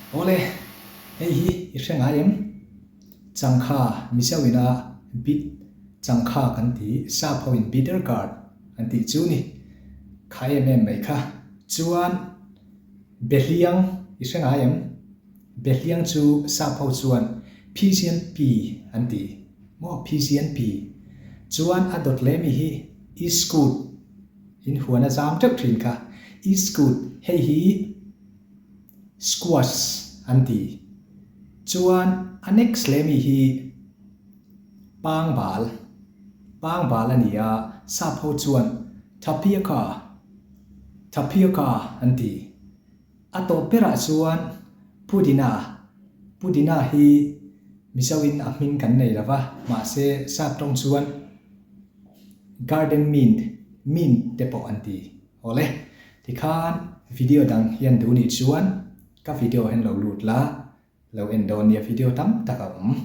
Awle, hei hi i hre ngai em? Changkha, Mizo ina bit changkha kan ti, sap ho in bitter gourd an tih chu ni. Kha em em mai kha. Chuan Behliang i hre ngai em? Behliang chu sap ho chuan Pigeon pea an ti. Maw Pigeon pea. Chuan a dawt leh mi hi Iskut in huan a zam teuh thin kha. Iskut hei hi Squash an ti. Chuan a next leh mi hi Pangbal. Pangbal a ni a, sap ho chuan Tapioca, Tapioca an ti. A tawp berah chuan Pudina, Pudina hi Mizoin a hming kan nei lo va, mahse sap tawng chuan Garden mint, mint te pawh an ti. Awle, tikhan video dang hian duh nih chuan ka video hian lo lut la, lo en dawn nia video tam tak a awm.